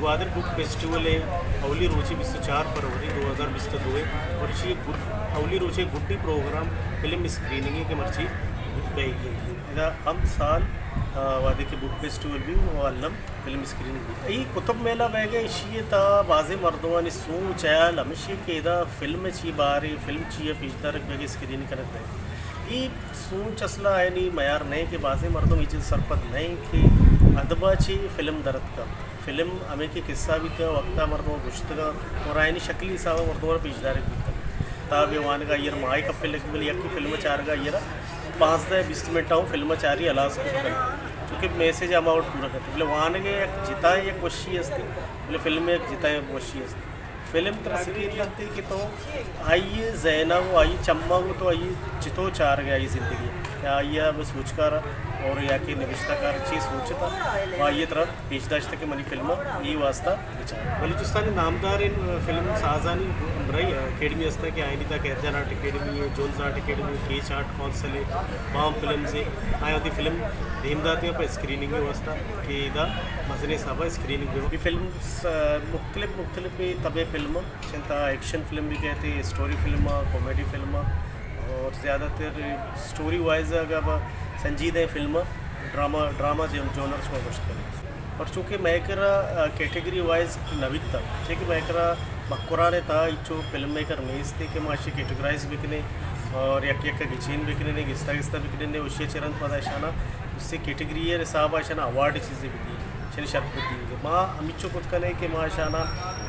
گوادر بک فیسٹیول ءِ اولی روچے بیست ءُ چار فروری دو ہزار بیست ءُ دو ءَ اور ایشی ءِ گڈ-، اولی روچے گڈی پروگرام فلم اسکریننگ ءِ کہ مرچی بئیگ ءَ ادا ہم سال، آ، وہدے کہ بک فیسٹیول بی و الم فلم اسکریننگ بی۔ ای کتب میلہ بئیگ ءَ ایشی ءِ تہا بازیں مردمانی سوچ ہیال ہمیشی کہ ادا فلم چی بارے، فلم چی ءَ پیش دارگ بئیگ ءَ، اسکرین کنگ بئیگ ءَ۔ ای سوچ اصلا آیانی میار نہ کہ بازیں مردم ای چیز سرپد نہ کہ ادب ءَ چی فلم در اتکا۔ فلم ہمے کہ قصہ بیتگ، وقتا مردم گوشتگ اور آیانی شکلی حساب ءَ مردم پیش دارگ بیتگ۔ تا بے وانگ ءَ آئی ءَ را ماہے کپے لگی، بلے یکے فلم ءَ چارگ ءَ آئی ءَ را پانزدہ بیست منٹ ہم فلم ءَ چاری ہلاس کت کنت۔ چونکہ میسج ہما وڑ پورا کنت۔ بلے وانگ ءِ یک جتا یک وشی است، بلے فلم ءِ یک جتا یک وشی است۔ فلم ترا سکھینت کہ تو آئی ءِ ذہن ءَ و آئی ءِ چم ءَ و تو آئی ءَ چتو چارگ ءَ آئی ءِ زندگی ءَ، یا آئی ءَ بہ سوچکار اور یا کہ نبشتہ کار چی سوچتا و آئی ءَ ترا پیش داشتہ کہ منی فلم ءَ اے واسطہ بچار۔ بلوچستان ءِ نامداریں فلم سازانی ہمراہی اکیڈمی ہستاں کہ آیانی تہا خیر جان آرٹ اکیڈمی ءِ، جونز آرٹ اکیڈمی ءِ، کیچ آرٹ کونسل ءِ، بام فلمز ءِ، آیاں وتی فلم دیم داتگ پہ اسکریننگ ءِ واسطہ کہ ادا مزنیں حساب ءَ اسکریننگ بہ بی۔ فلم س-، مختلف مختلف تب ءِ فلم، چنتا ایکشن فلم بھی کہتے، اسٹوری فلم، کامیڈی فلم اور زیادہ تر اسٹوری وائز اگر سنجیدہ فلم، ڈرامہ، ڈرامہ جن-، جونر شما گوشت کریں۔ اور چونکہ مئے کرا، آ، کیٹیگری وائز نہ بیتا، چہ کہ مئے کرا مکران ءِ تہا ہچو فلم میکر نیست کہ ما اشی کیٹیگرائز بکنیں اور یک یک گچین بکنیں، گستا گستا بکنیں، اشی چہ رند پدا اشانا اسی کیٹیگری ءِ حساب ءَ اشانا اوارڈ چیزے بدی، اشانی شرپ بدی۔ ما ہمچو کت کنیں کہ ما اشانا،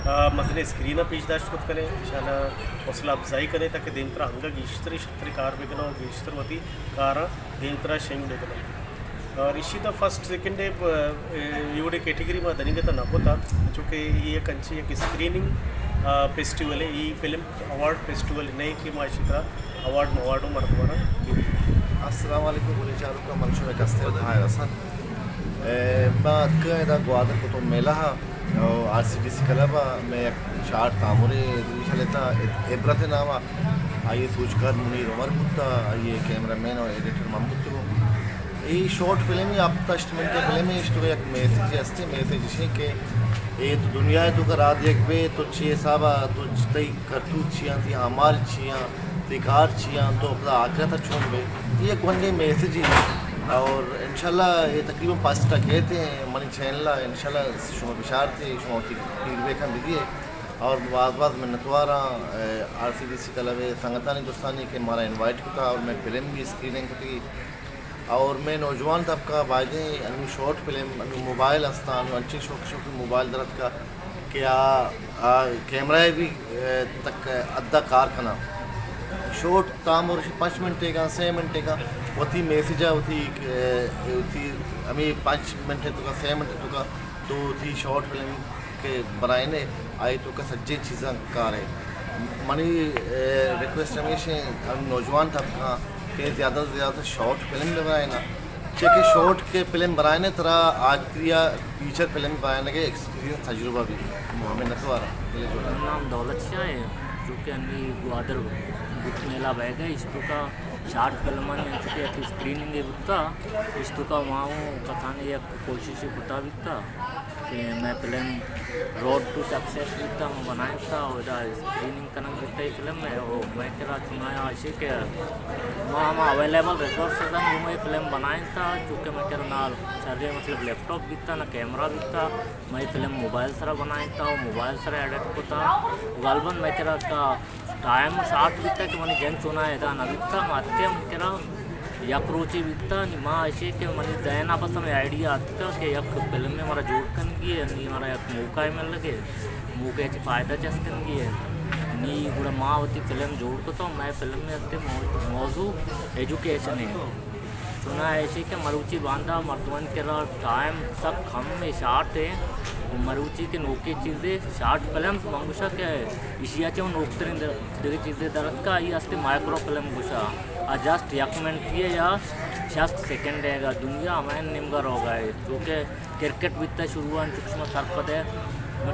آ، مزنیں اسکرین ءَ پیش داشت کت کنیں، اشانا حوصلہ افزائی کنیں تاکہ دیمترا انگا گیشتر شتر کار بکناں اور گیشتر وتی کاراں دیمترا شنگ بکناں۔ اور ایشی تہا فرسٹ، سیکنڈ ءَ، اے، اے وڑیں کیٹیگری ما دنیگت نہ کتا، چونکہ اے یک انچیں یک اسکریننگ، آ، فیسٹیول ہے، اے فلم اوارڈ فیسٹیول نہیں کہ ما ایشی تہا اوارڈ موارڈ و مردمانا گندیں۔ السلام علیکم، بلے چاروکاں، من شمئے کستر بھائی حسن۔ اے، ما اتکاں ادا گوادر کتب میلہ ءَ، او، R C D C club ءَ، مئے یک شارٹ تامرے ریشہ لیتا، عبرت نام ءَ، آئی ءِ سوجکار منیر عمر بوتا، آئی ءِ کیمرہ مین اور ایڈیٹر من بوتگوں۔ اے شارٹ فلم ءَ، ہپت ہشت منٹ ءِ فلم ءَ، اشتو یک میسج ہستے، میسج اشیں کہ اے تو دنیا ءِ توکا راہ دیگ بے، تو چے حساب ءَ، تو تئی کرتوت چیاں، تئی اعمال چیاں، تئی کار چیاں، تو پدا آخرت ءَ چون بے۔ اے یک گونڈیں میسجے اور انشاءاللہ اے تقریباً پانچ ٹک کہتے ہیں منی چینل ءَ، انشاءاللہ شما بشارتے، شما وتی فیڈ بیک ہم بدیے اور باز باز منتواراں، اے، R C D C club ءِ سنگتانی دوستانی کہ مارا انوائٹ کتا اور مئے فلم بھی اسکریننگ کتگی۔ اور مئے نوجوان طبقہ بایدیں انو شارٹ فلم، انو موبائل ہستاں، انو انچیں شوق شوق موبائل درتکا کہ آ، آ کیمرہ بھی، اے، تک حد کار کنا۔ شارٹ تامر پنچ منٹے کا، سے منٹے کا، وتی میسج وتی، اے، وتی ہمیں پنچ منٹے تو کا، سے منٹے تو کا، تو وتی شارٹ فلم کہ بنائینے، آئی توکا سجیں چیزاں کارے۔ منی، اے، ریکویسٹ ہمیش ہیں، ہم نوجوان طبقہ کہ زیادہ سے زیادہ شارٹ فلم بہ بنائینا، چہ کہ شارٹ کہ فلم بنائینے ترا آخری فیچر فلم بنائینے کے ایکسپیرینس تجربہ بھی۔ منتوار۔ دل جوڑا۔ نام دولت شاہ ہے، جو کہ انی گوادر بک میلہ بہ گئے، اس توکا شارٹ فلمانی انچو کہ اسکریننگ بوتا، اس توکا ما ہوں کتھانی یک کوشش بوتا بیتا کہ مئے فلم روڈ ٹو سکسیس بیتا، ما بنائینتا، اور ادا اسکریننگ کنگ بیتا اے فلم ءِ، اور مئے کرا چنایا اشی کہ ما ہما اویلیبل ریسورسز ہیں، وہ مئے فلم بنائینتا، چونکہ مئے کرا نہ شریں مطلب لیپ ٹاپ بیتا، نہ کیمرہ بیتا، مئے فلم موبائل سرا بنائینتا، اور موبائل سرا ایڈٹ کتا، غالباً مئے کرا کا ٹائم شارٹ بیتا کہ منی جند چونا ادا نہ بیتا، ما اتکے ہم کرا یک روچے بیتا، نی ما اشی کہ منی ذہن ءَ بس ہمیں آئیڈیا اتکا کہ یک فلم ءِ مارا جوڑ کنگی ہے، نی مارا یک موقع ملگے، موقع چی فائدہ چست کنگی ہے، نی گڑا ما وتی فلم جوڑ کتا، مئے فلم ءِ استے مو-، موضوع ایجوکیشن ہے۔ چونا ایشی کہ مروچی باندا مردمانی کرا ٹائم سک کم ہے، شارٹ ہے۔ مروچی کہ نوکیں چیزے شارٹ فلمز من گوشا کہ ایشی ءَ چہ نوکتریں در-، دگہ چیزے در اتکا، آئی استے مائیکرو فلم گوشا۔ آ جسٹ یک منٹی ہے یا شست سیکنڈ ہے، دنیا ہمائیں نیمگا روگا ہے۔ چونکہ کرکٹ بیتا شروع انچو شما سرپد ہے،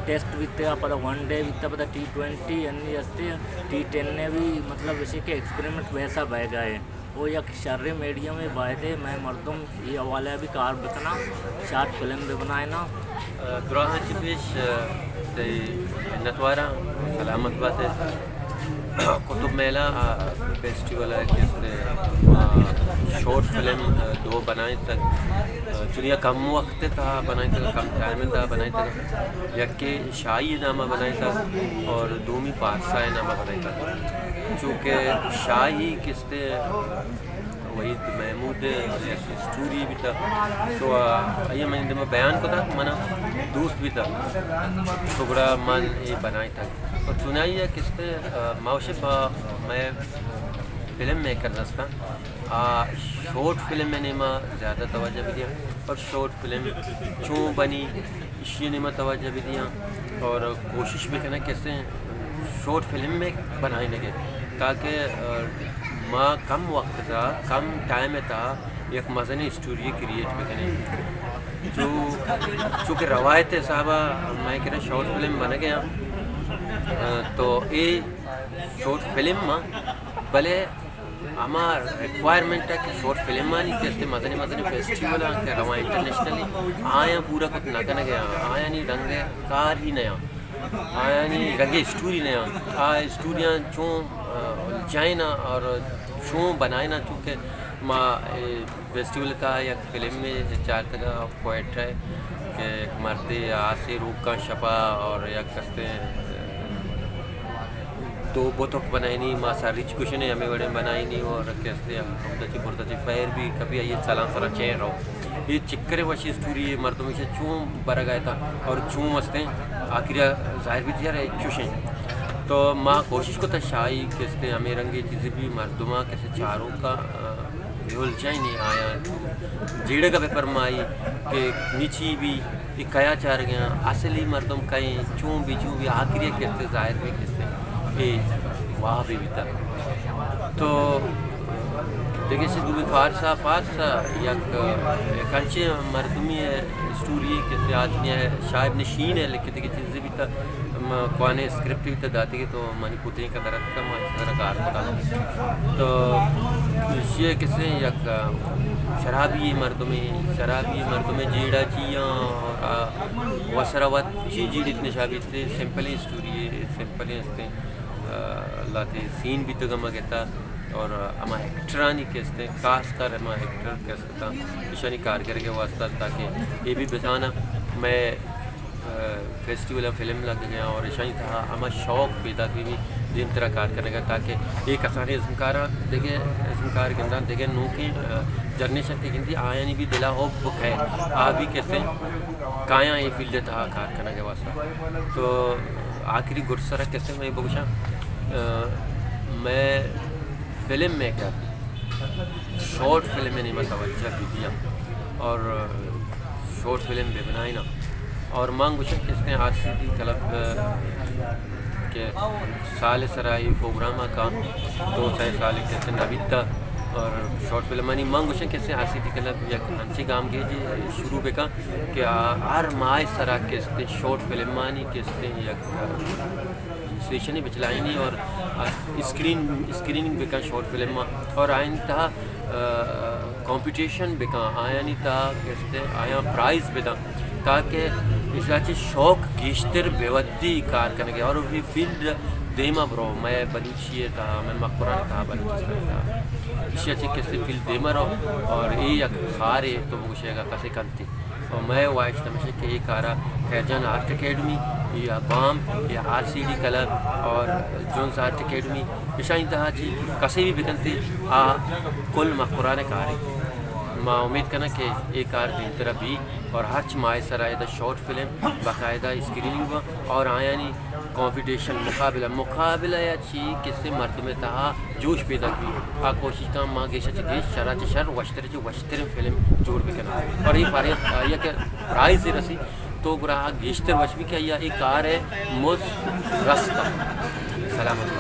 ٹیسٹ بیتا، پدا ون ڈے بیتا، پدا ٹی ٹوینٹی، انی استے ٹی ٹین نے بھی مطلب ایشی کہ ایکسپیریمنٹ ویسا بہ گئے۔ او یک شریں میڈیمے، بایدے مئے مردم اے حوالہ ءَ بھی کار بکناں، شارٹ فلم بہ بنائیناں۔ دراہاں چہ پیش، تئی منتواراں، سلامت بات ئے۔ قطب میلہ فیسٹیول ءَ کہ است، شارٹ فلم دو بنائینتگ، چونیا کم وقت ءِ تہا بنائینتگ، کم ٹائم ءِ تہا بنائینتگ۔ یکے شاہی ءِ نام ءَ بنائینتگ اور دومی پارسا ءِ نام ءَ بنائینتگ۔ چونکہ شاہی کہ است وحید محمود ءِ یک اسٹوری بیتگ، تو آ، آئی ءَ منی دیم ءَ بیان کتگ، من ءَ دوست بیتگ، تو گڑا من اے بنائینتگ۔ اور چونائی ءَ کہ است، آ، ما وش پہ مئے فلم میکرز ہستاں، آ شارٹ فلم ءِ نیما زیادہ توجہ بدیاں اور شارٹ فلم چون بنی، ایشی ءِ نیما توجہ بدیاں اور کوشش بکناں کہ است شارٹ فلم ءِ بنائینگ ءِ، تاکہ، آ، ما کم وقت ءِ تہا، کم ٹائم ءِ تہا یک مزنیں اسٹوری کریئیٹ بکنیں۔ جو، چونکہ روایت ءِ حساب ءَ مئے کرا شارٹ فلم بنگ ءَ، آ، تو اے شارٹ فلم ءَ، بلے ہما ریکوائرمنٹ ءَ کہ شارٹ فلمانی کہ است مزنیں مزنیں فیسٹیول آں کہ رواں انٹرنیشنلی، آیاں پورا کت نہ کنگ ءَ آں، آیانی رنگ ءِ کار ہی نہ آں، آیانی رنگ ءِ اسٹوری نہ آں، آ اسٹوریاں چون، آ، الجھائیناں اور چون بنائیناں، چونکہ ما، اے، فیسٹیول ءِ تہا یک فلمے چارتگ ءَ، کوئٹہ ءَ، کہ یک مردے آسے روکاں شپا اور یک استیں دو بتک بنائینی، ما سر ریچ گوشنے ہمے وڑیں بنائینی اور کہ استیں ہمدا چہ بردا چہ فائر بھی کپی، آئی ءِ سلام سرا چین رو۔ اے چکریں وشیں اسٹوری اے، مردم ایشاں چون برگ ءَ اتاں اور چون استیں آخری ءَ ظاہر بیت یار اے چوشیں۔ تو ما کوشش کتہ شاہی کہ استیں ہمے رنگیں چیزے بھی مردماں کہ استیں چاروکاں، آ، بہ الجھائینی، آیاں جیڑگ ءَ بہ پرمائی کہ نی چی بی، اے کیا چارگ ءَ آں، اصلی مردم کئے ایں، چون بی، چون بی، آخری ءَ کہ استیں ظاہر بی کہ استیں اے واب بیتہ۔ تو دگہ چیز دومی فارس ءَ، فارس ءَ یک، یک انچیں مردمی اسٹوری کہ استیں آ دنیا ءَ شاہ ابن شین ءَ لکھتگیں چیزے بیتہ، کوانیں اسکرپٹ بیتہ داتگی تو منی پتیں قدر اتکا، ما ایشی سرا کار کتا۔ تو ایشی ءَ کہ استیں یک شرابی مردمے، شرابی مردمے جیڑہ چی آں، آ، وسرا وت چی جیڑیت نشا بیت، سمپلیں اسٹوری اے، سمپلیں استیں، آ، لہتے سین بیتگ ہما گتا اور ہما ایکٹرانی کہ استیں، خاص کر ہما ایکٹر کہ است اتاں، ایشانی کارگرگ ءِ واستہ تاکہ اے بھی بزاناں مئے، آ، فیسٹیول ءَ فلم لگگ ءَ اور ایشانی تہا ہما شوق پیداک بی، بی دیمترا کار کنگ ءَ تاکہ اے کسانیں ازمکاراں دگہ ازمکار گنداں، دگہ نوکیں، آ، جنریشن کہ گندی آیانی بھی دل ءَ حب کئے، آ بھی کہ استیں کایاں اے فیلڈ ءِ تہا کار کنگ ءِ واستہ۔ تو آخری گڈ سرا کہ استیں مئے بگوشاں، آ، مئے فلم میکر شارٹ فلم ءِ نیمگ ءَ توجہ بہ دیاں اور شارٹ فلم بہ بنائیناں۔ اور من گوشاں کہ استیں آر سی ڈی کلب کہ سال ءِ سرا اے پروگرام ءَ کاں، دو سئے سال کہ استیں نہ بیتا اور شارٹ فلمانی من گوشاں کہ استیں آر سی ڈی کلب یک انچیں گامگیجے شروع بکاں کہ آ ہر ماہ ءِ سرا کہ استیں شارٹ فلمانی کہ استیں یک سیشنے بچلائینی اور اسکرین، اسکریننگ بکن شارٹ فلم ءَ اور آیانی تہا، آ، کمپٹیشن بکن، آیانی تہا کہ استیں آیاں پرائز بدن تاکہ ایشاں چہ شوق گیشتر بہ ودی کار کنگ ءَ اور اے فیلڈ دیما برو، مئے بلوچی ءِ تہا، مئے مکران ءِ تہا، بلوچستان ءِ تہا ایشاں چہ کہ استیں فیلڈ دیما رو اور اے یک خارے تو بگوشے اگاں کسے کنتی۔ و مئے واہشت ہمیش انت کہ اے کارا خیر جان آرٹ اکیڈمی یا بام یا آر سی ڈی کلب اور جونز آرٹ اکیڈمی اشانی تہا چی کسے بھی بکنت، آ کل مکران ءِ کارے۔ ما امید کناں کہ اے کار دیمترا بی اور ہرچ ماہ ءِ سرا ادا شارٹ فلم باقاعدہ اسکریننگ با اور آیانی کمپٹیشن، مقابلہ، مقابلہ یا چی کسے مردم ءِ تہا جوش پیداک بی۔ آ کوشش کن ما گیش ءَ چہ گیش، شر ءَ چہ شر، وشتر ءَ چہ وشتریں فلم جوڑ بکناں۔ اور اے پرائز، آئی ءَ کہ پرائز رسی تو گڑا آ گیشتر وش بی کہ آئی ءَ اے کار ءِ مز رست۔ سلامت۔